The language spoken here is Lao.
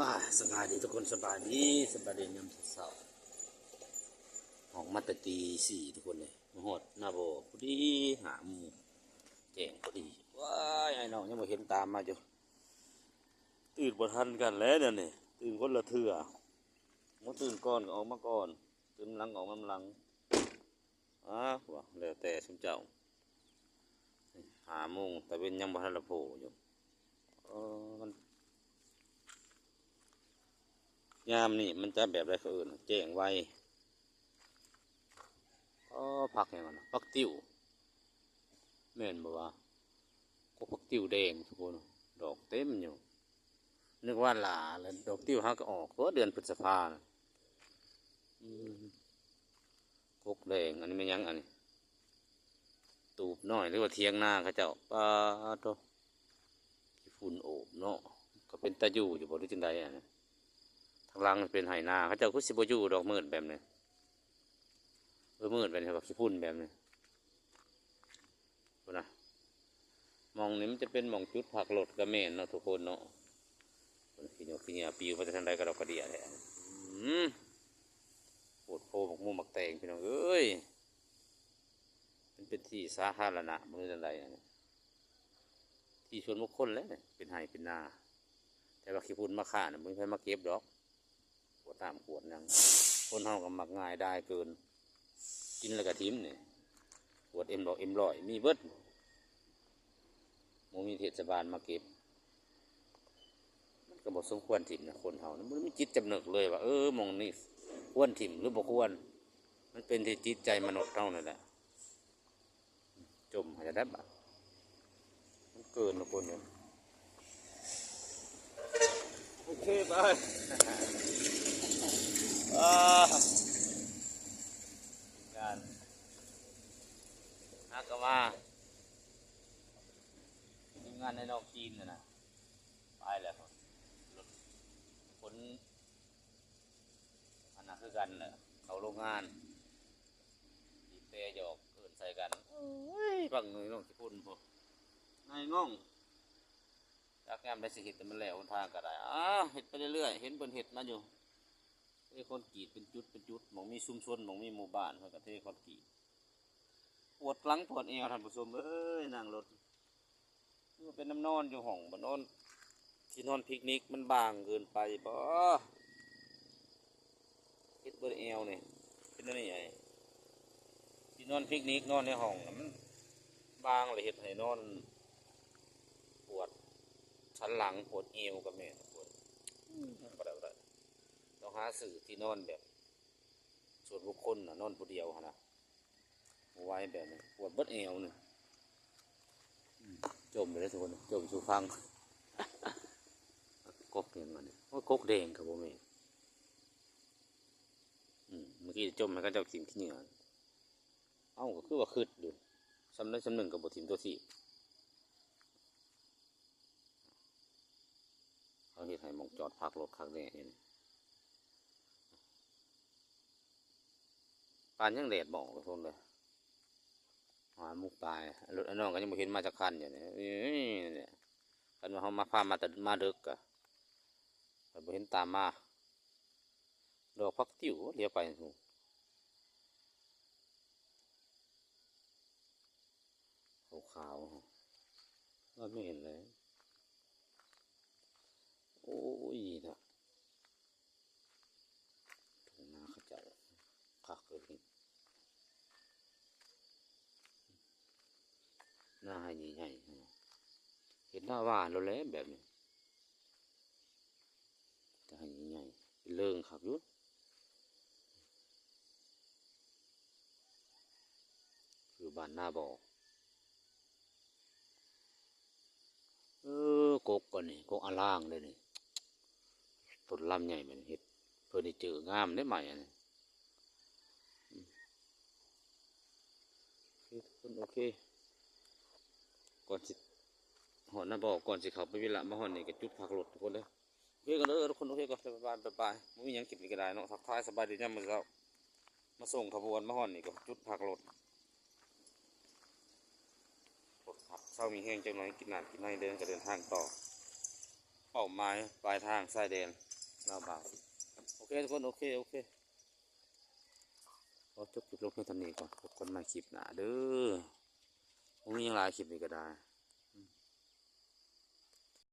ອ່າ ສະບາຍດີທຸກຄົນ ສະບາຍດີ ສະບາຍດີຍາມເຊົ້າໆ ອອກມາແຕ່ຕີສີ່ທຸກຄົນເອີຍ ມາຮອດນາບໍ່ພໍດີຫ້າໂມງແຈ້ງພໍດີ. ວ້າຍ ອ້າຍນ້ອງຍັງບໍ່ເຫັນຕາມມາຢູ່ ຕື່ນບໍ່ທັນກັນແຫຼະດຽວນີ້ ຕື່ນຄົນລະເທື່ອ ໝູ່ຕື່ນກ່ອນກໍອອກມາກ່ອນ ຕື່ນນຳຫຼັງອອກນຳຫຼັງ. ອ້າວ ແລ້ວແຕ່ຊຸມເຈົ້າ ຫ້າໂມງຕາເວັນຍັງບໍ່ທັນລະໂຜ່ຢູ່. ເອີ ມັນ ຍາມນີ້ມັນຈະແບບໃດເຂົາເອີ້ນ ແຈ້ງໄວ. ອໍ ຜັກຫຍັງຫັ້ນນະ ຜັກຕິ້ວ ແມ່ນບໍ່ວະ? ກໍຜັກຕິ້ວແດງທຸກຄົນ ດອກເຕັມຢູ່ ນຶກວ່າຫຼ້າແລ້ວ ດອກຕິ້ວຫາກໍອອກຕົວະ ເດືອນພຶດສະພານະ. ອືມ ກົກແດງ ອັນນີ້ແມ່ນຫຍັງອັນນີ້? ຕູບນ້ອຍ ຫຼືວ່າຖຽງນາເຂົາເຈົ້າ? ປາໂທ້ ຂີ້ຝຸ່ນໂອບເນາະ ກໍເປັນຕາຢູ່ຢູ່ບໍ່ ຫຼືຈັ່ງໃດອັນນີ້? ທາງຫຼັງເປັນໄຮ່ນາ ເຂົາເຈົ້າຄືຊິບໍ່ຢູ່ດອກ ມືດແບບນີ້ ເອີ ມືດແບບນີ້ ຂີ້ຝຸ່ນແບບນີ້. ພຸ້ນນະ ໝ່ອງນີ້ມັນຈະເປັນໝ່ອງຈຸດພັກລົດກໍແມ່ນເນາະທຸກຄົນເນາະ. ຂີ້ເຫຍື້ອ ຂີ້ເຫຍື້ອປິວມາແຕ່ທາງໃດກະດອກກະເດຍແທ້. ອືມ ໂພດໂພ ໝາກມ່ວງໝາກແຕງ ພີ່ນ້ອງເອີຍ ມັນເປັນທີ່ສາທາລະນະບໍ່ ຫຼືຈັ່ງໃດ? ທີ່ສ່ວນບຸກຄົນແຫຼະ ເປັນໄຮ່ເປັນນາ ແຕ່ວ່າຂີ້ຝຸ່ນມາຂ້ານະ ບໍ່ມີໃຜມາເກັບດອກ. ຂວດນ້ຳຂວດຫຍັງ ຄົນເຮົາກໍມັກງ່າຍດາຍເກີນ ກິນແລ້ວກໍຖິ້ມນີ້ ຂວດເອັມຮ້ອຍ ເອັມຮ້ອຍ ມີເບິດ ບໍ່ມີເທດສະບານມາເກັບ ມັນກໍບໍ່ສົມຄວນຖິ້ມນະ. ຄົນເຮົາມັນບໍ່ມີຈິດສຳນຶກເລີຍວ່າ ເອີ ໝ່ອງນີ້ຄວນຖິ້ມ ຫຼືບໍ່ຄວນ ມັນເປັນທີ່ຈິດໃຈມະນຸດເຮົານັ້ນແຫຼະ. ຈົ່ມໃຫ້ໄດ້ບາດ ມັນເກີນທຸກຄົນເອີຍ. ໂອເຄ ໄປ ອ່າ ທີມງານຫາກໍມາ ທີມງານໃນນອກຈີນຫັ້ນນະ ໄປແລ້ວ ລົດຂົນ ອັນນັ້ນຄືກັນແຫຼະ ເຂົ້າໂລງງານ ບີບແຕຢອກເອີ້ນໃສ່ກັນ. ໂອ້ຍ ຟັງນ້ອງຂີ້ຝຸ່ນພຸ້ນ ນາຍງອງ ຈັກຍາມໃດຊິເຮັດໃຫ້ມັນແລ້ວຫົນທາງກໍໄດ້. ອ້າວ ເຮັດໄປເລື້ອຍໆ ເຫັນເພິ່ນເຮັດມາຢູ່ ເທຄອນກຣີດເປັນຈຸດເປັນຈຸດ ໝ່ອງມີຊຸມຊົນ ໝ່ອງມີໝູ່ບ້ານ ເພິ່ນກໍເທຄອນກຣີດ. ປວດຫຼັງປວດແອວ ທ່ານຜູ້ຊົມເອີຍ ນັ່ງລົດ ຄືວ່າເປັນນຳນອນຢູ່ຫ້ອງ ບໍ່ນອນ ທີ່ນອນພິກນິກມັນບາງເກີນໄປບໍ? ເຮັດເບິດແອວນີ້ ເປັນແນວນີ້ໄອ້ ທີ່ນອນພິກນິກນອນໃນຫ້ອງນະ ມັນບາງ ແລ້ວເຮັດໃຫ້ນອນປວດສັນຫຼັງ ປວດແອວກໍແມ່ນ ປວດ ອືມ ບໍ່ໄດ້ ບໍ່ໄດ້ ຕ້ອງຫາຊື້ທີ່ນອນແບບສ່ວນບຸກຄົນນະ ນອນຜູ້ດຽວຫັ້ນນະ. ບໍ່ໄຫວແບບນີ້ ປວດເບິດແອວນີ້. ອືມ ຈົ່ມເລີຍທຸກຄົນ ຈົ່ມສູ່ຟັງ. ກົກຫຍັງອັນນີ້? ໂອ້ຍ ກົກແດງກໍບໍ່ແມ່ນ. ອືມ ເມື່ອກີ້ຈົ່ມໃຫ້ເຂົາເຈົ້າກິນຂີ້ເຫຍື້ອ. ເອົ້າ ກໍຄືວ່າຄຶດຢູ່ ສ່ຳໃດສ່ຳໜຶ່ງກໍບໍ່ຖິ້ມຕົວທີບ. ເຂົາເຮັດໃຫ້ໝ່ອງຈອດພັກລົດຄັກແນ່ຢູ່ນີ້. ປານຍັງແດດບໍ່ອອກເລີຍ ຫົກໂມງປາຍ ລົດອ້າຍນ້ອງກໍຍັງບໍ່ເຫັນມາຈັກຄັນຢູ່ນີ້. ເອີຍ ຄັນວ່າເຮົາມາ ພາມາແຕ່ມາເດິກກະ ຂ້ອຍບໍ່ເຫັນຕາມມາ. ດອກຜັກຕິ້ວຫຼຽວໄປພຸ້ນ ຂາວໆ ມັນແມ່ນແຫຼະ. ໂອ້ຍ ເນາະ ທົ່ງນາເຂົາເຈົ້າຄັກເລີຍ ນາໃຫ້ໃຫຍ່ໆ ເຮັດນາຫວ່ານໂລດແຫຼະແບບນີ້. ຈະໃຫ້ໃຫຍ່ ເລິງຄັກຢູ່ ຢູ່ບ້ານນາບໍ່. ເອີ ກົກກໍນີ້ ກົກອາລ່າງເດ້ນີ້ ຕົ້ນລຳໃຫຍ່ ແມ່ນເຮັດເຟີນີເຈີງາມເດ້ ໄມ້ອັນນີ້. ໂອເຄທຸກຄົນ ໂອເຄ ກ່ອນຊິຮອດນາບໍ່ ກ່ອນຊິເຂົ້າໄປວິລະ ມາຮອດນີ້ກໍຈຸດພັກລົດທຸກຄົນເດີ. ໂອເຄກັນເດີທຸກຄົນ ໂອເຄກ່ອນ ບາຍບາຍ ບາຍບາຍ. ບໍ່ມີຫຍັງ ຄລິບນີ້ກໍໄດ້ເນາະ ທັກທາຍສະບາຍດີຍາມມື້ເຊົ້າ ມາສົ່ງຂະບວນມາຮອດນີ້ກໍຈຸດພັກລົດ ລົດພັກ ເຊົາມີແຮງຈັກໜ້ອຍ ກິນນ້ຳກິນໃນ ເດີນກໍເດີນທາງຕໍ່ ເປົ້າໝາຍປາຍທາງຊາຍແດນ. ສາມບາດ. ໂອເຄທຸກຄົນ ໂອເຄ ໂອເຄ ຂໍຈົບຄລິບລົງພຽງເທົ່ານີ້ກ່ອນ. ພົບກັນໃໝ່ຄລິບໜ້າເດີ. ບໍ່ມີຫຍັງຫຼາຍ ຄລິບນີ້ກໍໄດ້.